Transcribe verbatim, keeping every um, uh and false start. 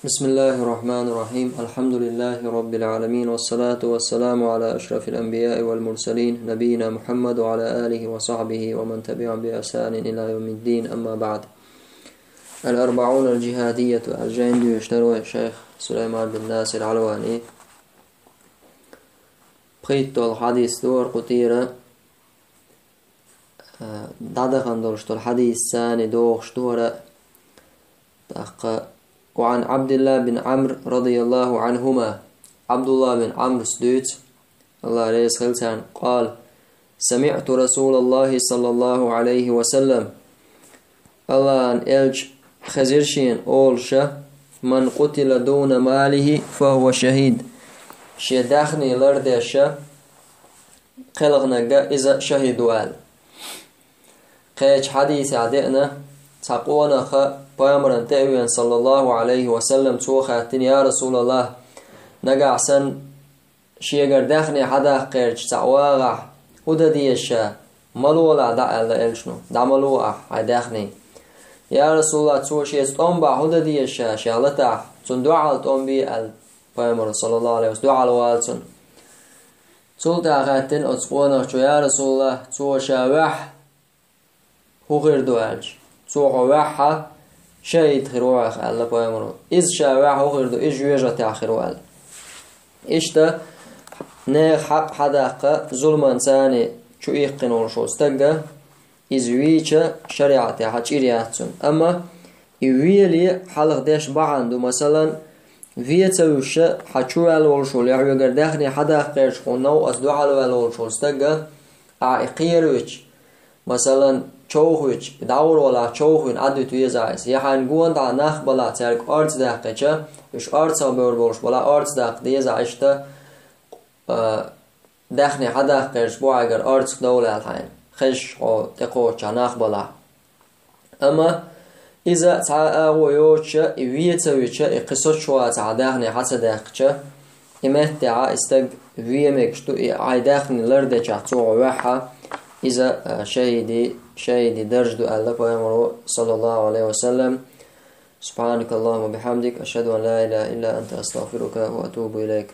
بسم الله الرحمن الرحيم. الحمد لله رب العالمين، والصلاة والسلام على أشرف الأنبياء والمرسلين، نبينا محمد وعلى آله وصحبه ومن تبعهم بإحسان إلى يوم الدين، أما بعد. الأربعون الجهادية، الجهاد يشتروي شيخ سليمان بن ناصر العلواني. Пхийттол хьадис дора кху тӀера, а, дӀадахана долуш долу хьадис санна дохуш дора. ТӀаккха: وعن عبد الله بن عمرو رضي الله عنهما, Абдулла бин Амрс дуьйцу, Алла реза хила царна, قال: سمعت رسول الله صلى الله عليه وسلم, Аллахьан элча хезира шена олуша: من قتل دون ماله فهو شهيد. Шен даьхни лардеша кхелхинарг иза шахӀид ву аьлла. Кхечу хьадисехь деана, цхьа къонах пайхамарна тӀе а веана, саллаллаху Ӏалайхи ва саллам, цо хаьттина: «Я Расулаллах, нагахь санна шегара даьхни хьадаккха гӀерташ цхьаъ вагӀахь, хӀун дан деза ша? Ма лолахь дӀа», — аьлла элчано. «ДӀа ма лолахь хьайн даьхни». «Я Расулаллах, цо шеца тӀом бахь хӀун дан деза ша, шех латахь? Цунна дуьхьал тӀом бе», — аьлла пайхамаро, саллаллаху Ӏалайхи ва саллам, дуьхьал вала цунна. Цул тӀаьхьа хаьттина оцу къонахчо: «Я Расулаллах, цо ша ваьхьа хӀун хир ду?» — аьлча. «Цо хьо ваьхьа шахӀид хир ву хьох», — аьлла пайхамаро. «Иза ша ваьхьа хӀун хир ду? Иза жоьжахатехь хир ву», — аьлла. Иштта нехан хьакъ хьадаккха зуламан царна чу иккхина волуш волу стаг, иза вийча, шариӀатехь чӀир яц цунна. Амма и веле хьалха деш бахьана ду, масалан, вен ца вуьйш хьан чу ваьлла волуш волу я хьоьгара даьхни хьадаккха гӀерташ хьуна новкъа аса дуьхьал ваьлла волуш волу стаг, ахьа и кхеравича, масалан, човхавича, и дӀагӀур валахь, човхавина Ӏадвита веза ахьа иза. Я хьайна гонахь нах балахь, цаьрга орца даьккхича, уьш орцах бевр болуш балахь, орца даккха деза ахьа иштта, а, даьхни хьадаккха гӀерташ бу хьоьгара орцах довла аьлла хьайна, хезаш хьо тӀекхоччехь нах балахь. Амма иза цхьа а агӀо йоцуша, и вен ца вуьйча, и кхин соцуш вацахь даьхни хьа ца даьккхича, и меттехь и стаг вен мегаш ду, и хьайн даьхни лардечохь цо хьо ваьхьа, иза, а, шахӀиди, шахӀиди дарж ду, аьлла пайхамаро, саллаллаху Ӏалайхи ва саллам. سبحانك اللهم وبحمدك، أشهد أن لا إله إلا أنت، أستغفرك وأتوب إليك.